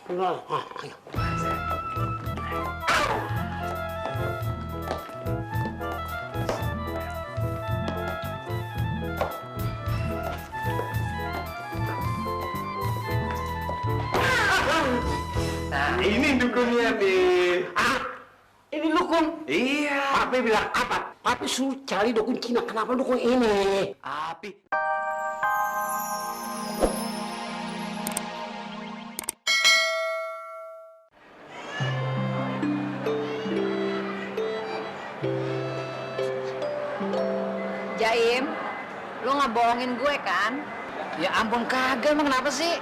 Ayo. Nah, ini dukunnya, Pi. Ini dukun? Iya. Papi bilang apa? Papi suruh cari dukun Cina. Kenapa dukun ini? Api. Jaim, lu nggak bohongin gue kan? Ya ampun kagak, emang kenapa sih?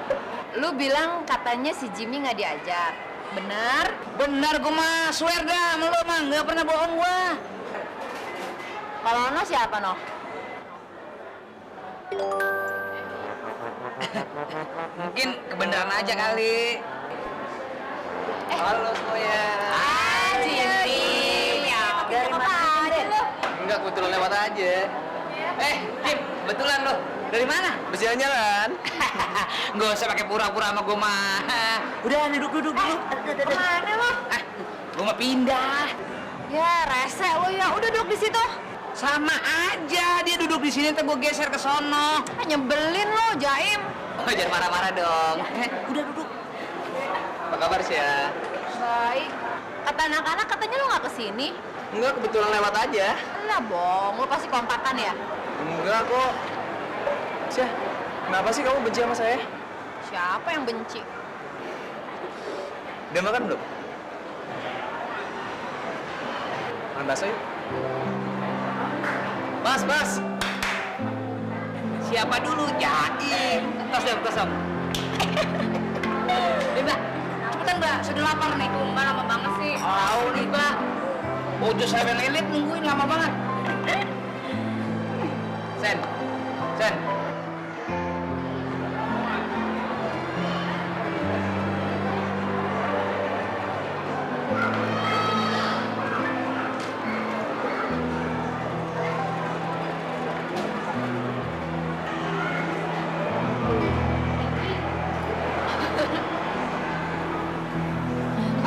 Lu bilang katanya si Jimmy nggak diajak. Benar? Benar gue mah, swear dah sama lu mah, nggak pernah bohong gua. Kalau No siapa No? Mungkin kebenaran aja kali. Halo semuanya. Jimmy. Dari mana aja lu? Enggak, kebetulan lewat aja. Kim, kebetulan lo. Dari mana? Bisa jalan. Nggak usah pakai pura-pura sama gue mah. Udah, duduk dulu. Kemana lo? Gue mau pindah. Ya rese lo ya. Udah duduk di situ. Sama aja, dia duduk di sini, ntar gue geser ke sono. Nyebelin lo, Jaim. Oh, jangan marah-marah dong. Udah duduk. Apa kabar sih ya? Baik. Kata anak-anak katanya lo nggak kesini. Enggak, kebetulan lewat aja. Lah bohong, lo pasti kontakan ya? Enggak kok. Syah, kenapa sih kamu benci sama saya? Siapa yang benci? Udah makan belum? Makan bakso yuk. Mas. Siapa dulu? Jaim. Tos dong. Mbak, cepetan Mbak, sudah lapar nih. Mbak lama banget sih. Tahu nih Mbak. Ojo saya lilit nungguin lama banget. Sen.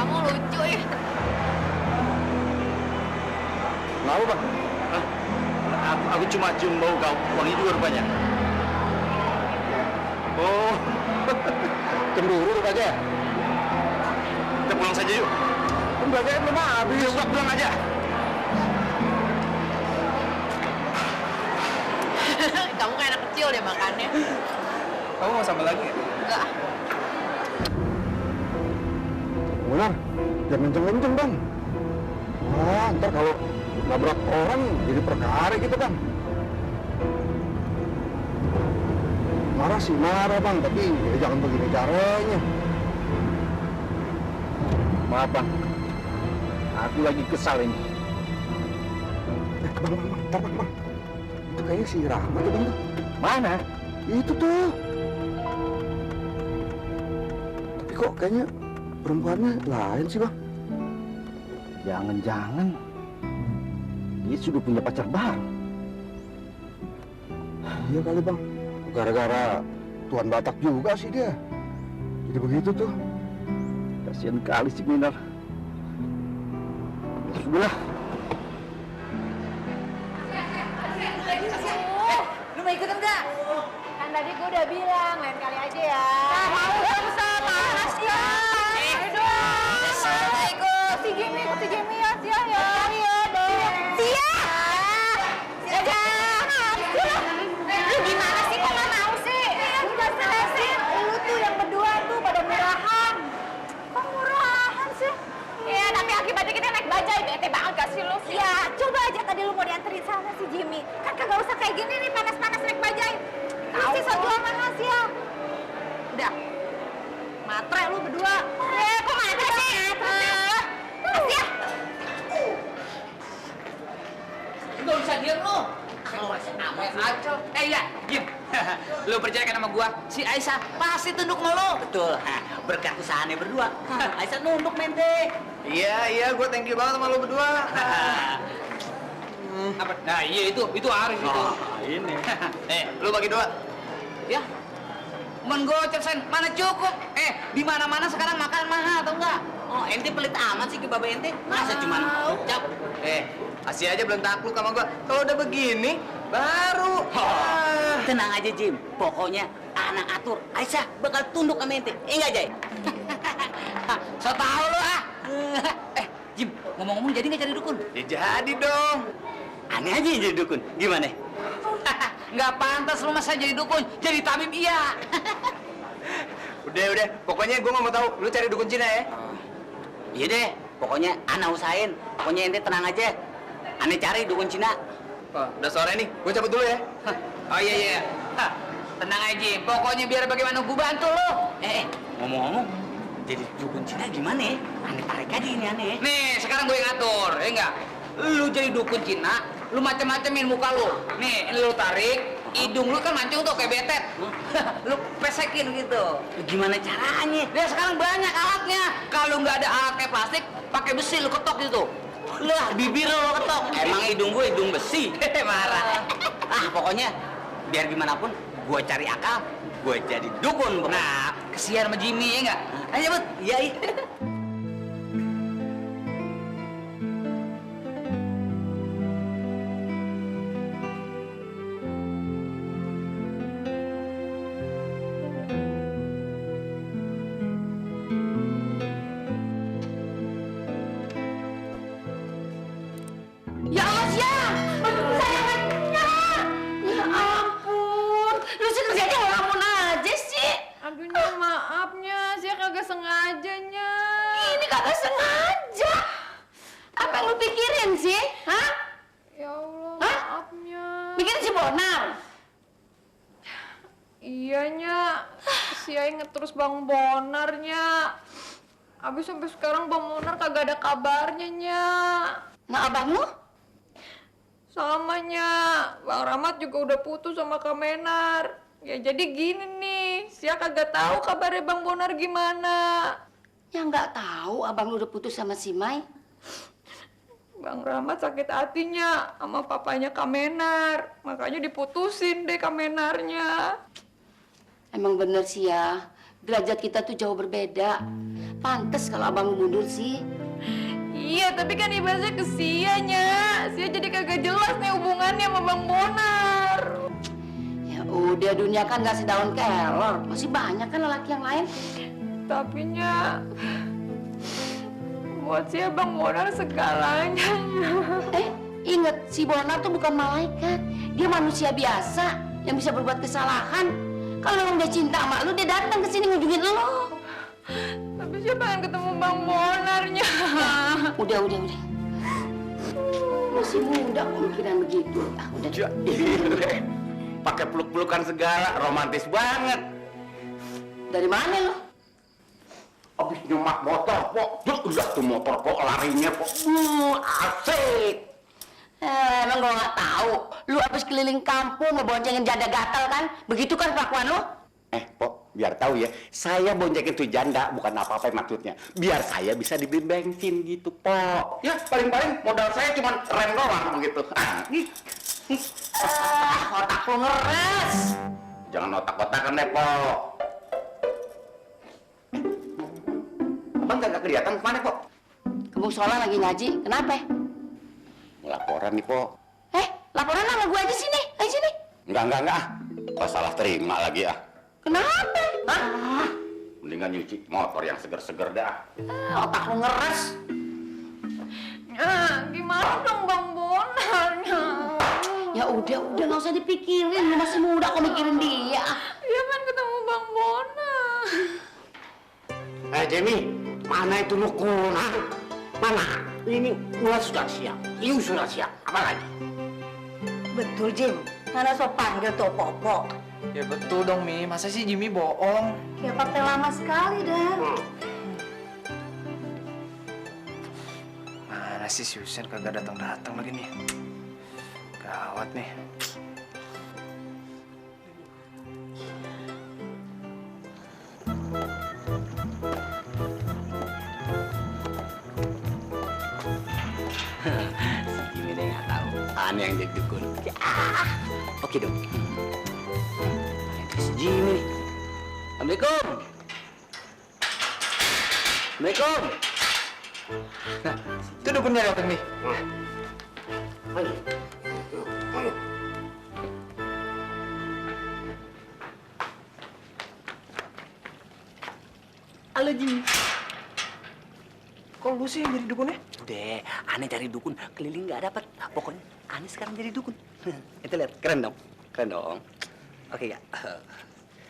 Kamu lucu ya. Kenapa, Bang? Hah? Aku cuma cium bau kau. Wangi juga rupanya. Oh. Cemburu rupanya. Kita pulang saja yuk. Pembagian belum habis. Yuk, pulang aja. Kamu kayak anak kecil deh makannya. Kamu mau sambal lagi? Enggak. Benar, jangan kenceng-kenceng bang. Wah, ntar kalau nabrak orang jadi perkara gitu bang. Marah sih marah bang, tapi ya jangan begini caranya. Maaf, Bang. Aku lagi kesal ini. Bang, ntar bang. Itu kayaknya si Rahmat tuh bang tuh. Mana? Itu tuh. Tapi kok kayaknya perempuannya lain sih bang. Jangan-jangan dia sudah punya pacar baru. Iya kali bang. Gara-gara Tuan Batak juga sih dia. Jadi begitu tuh. Kasihan kali si Minar. Sudah. Lu mau ikutan enggak? Kan tadi gue udah bilang, lain kali aja ya. Mau usah panas ya. Assalamualaikum. Si Jimmy ya, Sia ya. Iya dong. Sia. Lu gimana sih kok nggak mau sih? Udah selesin. Lu tuh yang berdua tuh pada murahan. Kok murahan sih? Iya, tapi akibatnya kita naik bajai. Bete banget gak sih lu? Iya, coba aja tadi lu mau dianterin sama si Jimmy. Kan kagak usah kayak gini nih, panas-panas naik bajai. Tahu sih jual mahal sih ya. Udah. Matre lu berdua. Kok matre sih? Terus ya. Nggak usah diem lu. Kacau. Iya, Jim. Lu percayakan sama gua, si Aisyah pasti tunduk sama lu. Betul, berkat usahanya berdua. Aisyah nunduk mente. Iya, gue thank you banget sama lo berdua. Apa? Nah, iya itu Aris itu. Ini. Lu bagi dua. Ya. menggocap sen, mana cukup? Di mana-mana sekarang makan mahal, tau nggak? Oh, ente pelit amat sih ke babe ente. Masa cuma ucap? Kasih aja belum takluk sama gua. Kalau udah begini, baru. Tenang aja, Jim. Pokoknya anak atur. Aisyah bakal tunduk sama ente. Enggak, Jay? So tau lu ah. Jim, ngomong-ngomong jadi nggak jadi dukun? Ya jadi dong. Aneh aja jadi dukun. Gimana? Nggak pantas lu masa jadi dukun, jadi tabib iya. Udah. Pokoknya gua nggak mau tahu. Lu cari dukun Cina ya. Iya deh. Pokoknya ana usahain. Pokoknya ente tenang aja. Ane cari dukun Cina. Udah sore nih. Gua cabut dulu ya. Oh iya. Tenang aja, pokoknya biar bagaimana gua bantu lu. Ngomong-ngomong, jadi dukun Cina gimana ya? Ane tarik aja ini aneh. Nih, sekarang gue yang ngatur, ya enggak? Lu jadi dukun Cina, lu macam-macamin muka lu. Nih, ini lu tarik, hidung lu kan mancung tuh kayak betet. Lu pesekin gitu. Gimana caranya? Dia sekarang banyak alatnya. Kalau nggak ada alat kayak plastik, pakai besi lu ketok gitu. Lah, bibir lo ketok. Emang hidung gue hidung besi. Marah. Pokoknya biar gimana pun, gue cari akal, gue jadi dukun. Nah, kesian sama Jimmy ya enggak? Ayo, Bud. Iya. Ya Allah, Sia! Sayangannya! Ya ampun! Lu sih kerjanya ngelamun aja sih! Aduhnya maafnya, saya kagak sengajanya. Ini kagak sengaja! Apa yang lu pikirin sih? Hah? Ya Allah, Hah? maafnya. Mikirin si Bonar? Iyanya, si Ai ngeterus Bang Bonarnya. Abis sampai sekarang Bang Bonar kagak ada kabarnya, Nya. Nah, abang lu? Samanya, Bang Rahmat juga udah putus sama Kak Menar. Ya jadi gini nih, Sia kagak tahu kabarnya Bang Bonar gimana. Ya nggak tahu abang lu udah putus sama si Mai. Bang Rahmat sakit hatinya sama papanya Kak Menar. Makanya diputusin deh Kak Menarnya. Emang bener sih ya, derajat kita tuh jauh berbeda. Pantes kalau abang lu mundur sih. Iya, tapi kan ibaratnya ke Sia-nya. Sia jadi kagak jelas nih hubungannya sama Bang Bonar. Ya udah, dunia kan nggak sedaun kelor. Masih banyak kan lelaki yang lain. Tapi Nya, buat Sia Bang Bonar segalanya. Ingat, si Bonar tuh bukan malaikat. Dia manusia biasa yang bisa berbuat kesalahan. Kalau memang dia cinta sama lu, dia datang ke sini ngujungin lu. Tapi Sia pengen ketemu Bang Bonarnya. Udah. Masih muda kok mikiran begitu. Udah. Pakai peluk-pelukan segala, romantis banget. Dari mana lo? Abis nyemak motor, Pok. Udah tuh motor, Pok, larinya, Pok. Asik. Emang gua nggak tahu. Lu abis keliling kampung ngeboncengin janda gatal kan? Begitu kan kelakuan lu? Pok, biar tahu ya, saya boncengin tuh janda, bukan apa-apa maksudnya. Biar saya bisa dibeli bensin gitu, Pok. Ya, paling-paling modal saya cuma rem doang begitu. Otak lu ngeres. Jangan otak-otakan deh, Pok. Abang nggak kelihatan kemana, Pok? Kebun Sola lagi ngaji. Kenapa? Laporan nih, Pok. Laporan sama gua aja sini. Ayo sini. Enggak. Pas salah terima lagi, ah. Kenapa? Mendingan nyuci motor yang seger-seger dah. Otak lu ngeres. Gimana dong Bang Bonarnya? Ya udah nggak usah dipikirin. Lu masih muda kok mikirin dia. Dia kan ketemu Bang Bonar. Jamie, mana itu dukun, ha? Mana? Ini gua sudah siap, you sudah siap. Apa lagi? Betul, Jim. Mana so panggil tuh Popo. Ya betul dong, Mi. Masa sih Jimmy bohong? Ya partai lama sekali dah. Mana sih Susan kagak datang-datang lagi nih? Gawat nih. Si Jimmy deh nggak tahu. Aneh yang jadi dukun. Oke dong. Terus Jimmy nih. Assalamualaikum. Assalamualaikum. Nah, itu dukunnya datang nih. Ayo. Ayo. Halo Ji. Kok lu sih yang jadi dukunnya? Udah, aneh cari dukun keliling nggak dapat. Pokoknya aneh sekarang jadi dukun. Itu lihat, keren dong, keren dong. Oke ya.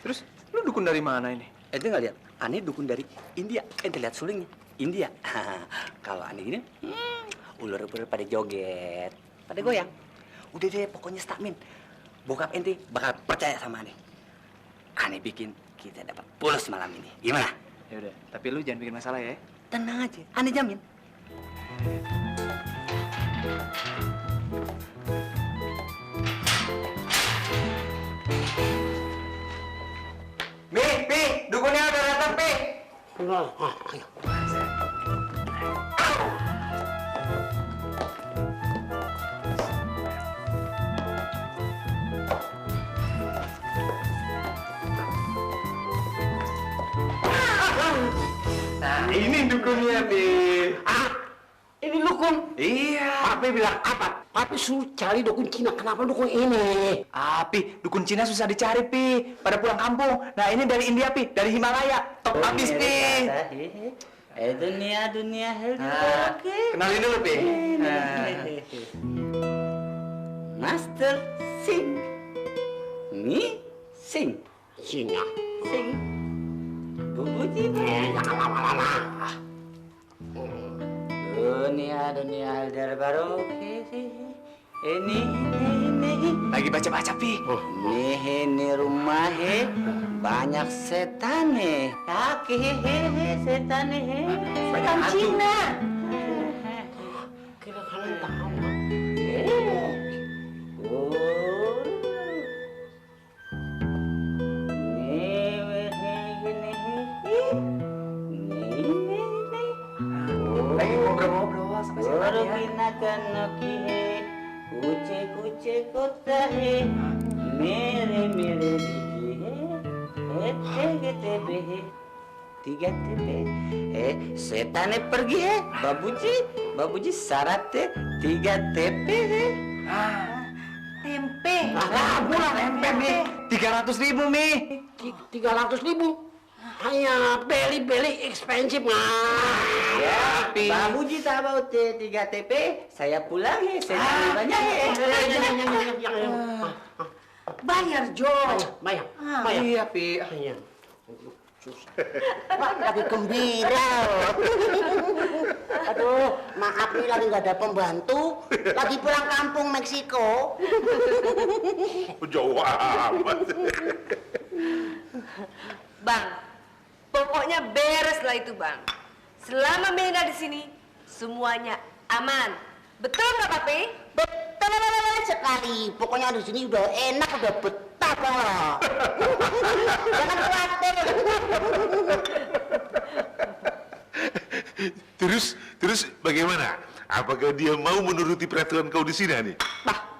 Terus lu dukun dari mana ini? Itu nggak lihat? Aneh dukun dari India. Ente lihat sulingnya, India. Kalau aneh gini, ular-ular pada joget, pada goyang. Udah deh, pokoknya stamin. Bokap ente bakal percaya sama aneh. Aneh bikin kita dapat pulas malam ini. Gimana? Ya udah, tapi lu jangan bikin masalah ya. Tenang aja, aneh jamin. Pi, dukunnya udah datang, Pi. Ayo. Nah, ini dukunnya, Pi. Ini dukun. Iya. Papi bilang apa? Papi suruh cari dukun Cina. Kenapa dukun ini? Pi, dukun Cina susah dicari, Pi. Pada pulang kampung. Nah, ini dari India, Pi. Dari Himalaya. Top abis, Pi. Dunia. Nah, kenalin dulu, Pi. Master Sing. Ni Sing. Cina. Sing. Bubuji. Jangan lama-lama. Dunia darbaru. Ini. Lagi baca-baca, Pi. Ini rumah banyak setan kaki setan setan Cina. Kira kalian tahu. Lagi ngobrol-ngobrol sama setannya. Kuce kota mere biji tiga TP setannya pergi babuji syarat 3 TP Tempe. Pulang Tempe, Mi. 300.000, Mi. 300.000. Hanya beli expensive mah. ya babuji tak mau 3 TP saya pulang setannya banyak Bayar, Jo. Bayar. Iya, Pi. Bayar. Lagi gembira. Aduh, maaf nih lagi nggak ada pembantu. Lagi pulang kampung Meksiko. Jauh amat. Bang, pokoknya beres lah itu, Bang. Selama Mena di sini, semuanya aman. Betul nggak, Papi? Betul sekali. Pokoknya di sini udah enak, udah betah banget. Jangan khawatir. Terus bagaimana? Apakah dia mau menuruti peraturan kau di sini, Ani? Bah,